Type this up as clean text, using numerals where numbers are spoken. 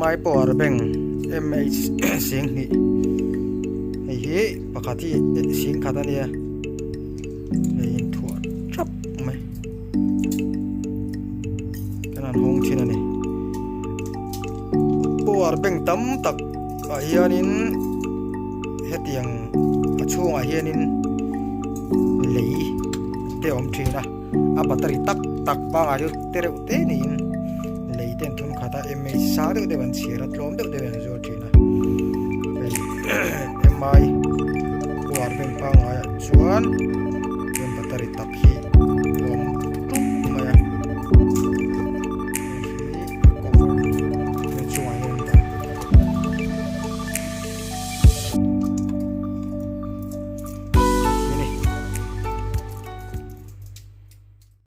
Mi power bank MH 20 hei hi pakhat hi 10,000 a nia hei inthuah thap mai kan han hawng thin a ni power bank tam tak ah hianin hetiang a chhungah hianin lei te a awm thin a a battery tak tak pangai deuh te reuh te niin lei te an thun khat a mh sang deuh deuh an chhiar a tlawm deuh deuh an zuar thin a hei mi power bank pangai ah chuan.